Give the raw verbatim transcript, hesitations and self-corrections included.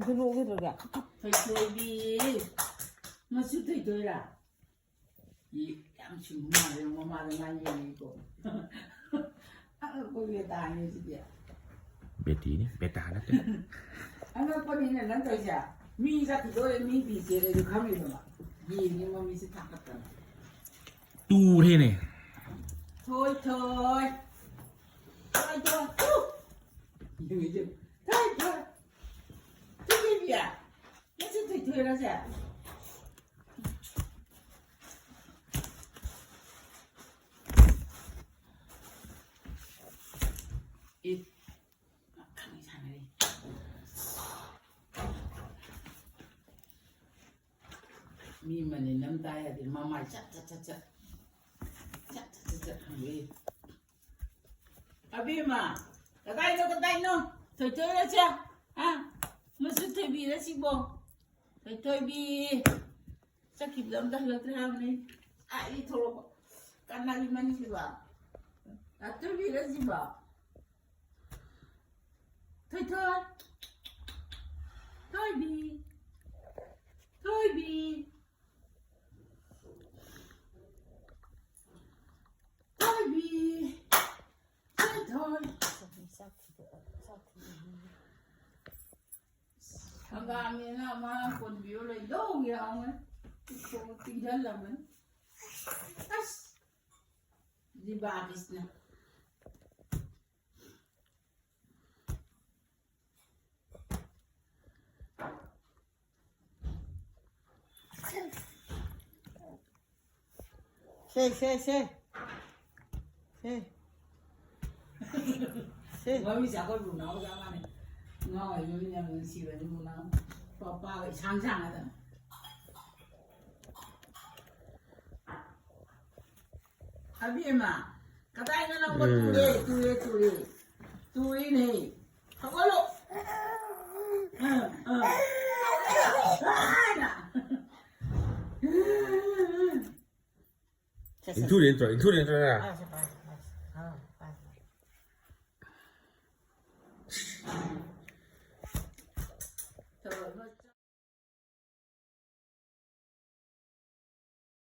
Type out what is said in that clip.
ꯀꯩꯅꯣ ꯑꯣꯏꯒꯗ꯭ꯔꯒꯦ? ꯊꯣꯏꯊꯣꯏꯕꯤ꯫ ꯃꯆꯨ ꯊꯣꯏꯊꯣꯏꯔꯥ? ꯌꯦ-, ꯌꯥꯝ ꯁꯤꯡꯕ ꯃꯥꯜꯂꯦ, ꯃꯃꯥꯗ ꯃꯥ ꯌꯦꯡꯉꯤꯀꯣ꯫ ꯑꯉꯛꯄ ꯕꯦꯇꯥꯅꯤ ꯁꯤꯗꯤ꯫ ꯕꯦꯇꯤꯅꯤ, ꯕꯦꯇꯥ ꯅꯠꯇꯦ꯫ ꯑꯉꯛꯄꯅꯤꯅꯦ ꯅꯪ ꯇꯧꯔꯤꯁꯦ꯫ ꯃꯤ ꯆꯠꯈꯤꯗꯣꯔꯦ, ꯃꯤ ꯄꯤ ꯆꯦꯜꯂꯦ ꯑꯗꯨ ꯈꯪꯉꯤꯗꯅ꯫ ꯌꯦꯡꯉꯤ ꯃꯃꯤꯠꯁꯦ ꯊꯥꯡꯒꯠꯇꯅ꯫ ꯇꯨꯔꯦꯅꯦ꯫ ꯊꯣꯏ, ꯊꯣꯏ꯫ ꯊꯣꯏ, ꯊꯣꯏ꯫ ꯎ! ꯌꯦꯡꯉꯤꯁꯦ꯫ ꯊꯣꯏ, ꯊꯣꯏ꯫ ꯊꯣꯏ, ꯊꯣꯏ, ꯊꯣꯏ꯫ ꯉꯁꯤ ꯊꯣꯏꯊꯣꯏꯔꯁꯦ꯫ ꯑꯦ, ꯈꯪꯉꯤ ꯁꯥꯟꯅꯔꯤ꯫ ꯃꯤ ꯃꯅꯤꯟ ꯑꯃ ꯇꯥ ꯌꯥꯗꯦ꯫ ꯃꯃꯥꯏ ꯆꯠ, ꯆꯠ, ꯆꯠ, ꯆꯠ꯫ ꯆꯠ, ꯆꯠ, ꯆꯠ, ꯆꯠ ꯍꯪꯉꯤ꯫ ꯑꯕꯦꯝꯃ, ꯀꯗꯥꯏꯅꯣ, ꯀꯗꯥꯏꯅꯣ? ꯊꯣꯏꯊꯣꯏꯔꯁꯦ? ꯍꯥ? ꯃꯆꯨ ꯊꯣꯏꯕꯤꯔ ꯁꯤꯕꯣ? ꯊꯣꯏꯊꯣꯏꯕꯤ꯫ ꯆꯠꯈꯤꯕꯗꯣ ꯑꯝꯇ ꯍꯜꯂꯛꯇ꯭ꯔꯦ ꯍꯥꯏꯕꯅꯤ꯫ ꯑꯥ, ꯏ ꯊꯣꯛꯂꯛꯄ꯫ ꯀꯅꯥꯒꯤ ꯃꯅꯤꯡꯗꯨꯕ? ꯑꯇꯣꯝꯕꯤꯔ ꯁꯤꯕꯣ? ꯊꯣꯏꯊꯣꯏ꯫ ꯊꯣꯏꯕꯤ꯫ ꯊꯣꯏꯕꯤ꯫ ꯊꯣꯏꯕꯤ꯫ ꯊꯣꯏꯊꯣꯏ꯫ ꯍꯪꯒꯥꯝꯅꯦꯅ ꯃꯥ ꯀꯣꯟꯕꯤꯌꯣ ꯂꯩꯗꯧ ꯌꯥꯎꯅ ꯇꯤꯡꯁꯤꯜꯂꯝꯃꯅꯤ꯫ ꯑꯁ! ꯖꯤꯕꯥ ꯀ꯭ꯔꯤꯁꯅ꯫ ꯁꯦ, ꯁꯦ, ꯁꯦ꯫ ꯁꯦ꯫ ꯁꯦ꯫ ꯋꯥꯔꯤꯁꯦ ꯑꯩꯈꯣꯏ ꯕꯨꯅꯥꯎꯒ ꯆꯞ ꯃꯥꯟꯅꯩ꯫ ꯉꯥꯎ ꯍꯥꯏꯕ ꯃꯤꯅ ꯌꯥꯝ ꯅꯨꯡꯁꯤꯕꯅꯤ ꯕꯨꯅꯥꯎ꯫ ꯄꯄꯥꯒ ꯏꯁꯥꯡ ꯁꯥꯡꯉꯗꯅ꯫ ꯑꯕꯦꯝꯃ, ꯀꯗꯥꯏꯅꯣ ꯅꯪꯕꯣ? ꯎꯝ꯫ ꯇꯨꯔꯦ, ꯇꯨꯔꯦ, ꯇꯨꯔꯦ꯫ ꯇꯨꯔꯦꯅꯦ꯫ ꯍꯧꯒꯠꯂꯣ꯫ ꯑ, ꯑ꯫ ꯁꯦ, ꯁꯦ, ꯏꯟꯊꯨꯔꯤ ꯁꯦ꯫ ꯅꯠꯇ꯭ꯔꯣ? ꯏꯟꯊꯨꯔꯤ ꯅꯠꯇ꯭ꯔꯣ ꯅꯪ? ꯄꯥꯏꯁꯦ, ꯄꯥꯏꯁꯦ, ꯄꯥꯏꯁꯦ꯫ ꯑ, ꯄꯥꯏꯁꯦ꯫ ꯍꯣꯏ, ꯍꯣꯏ,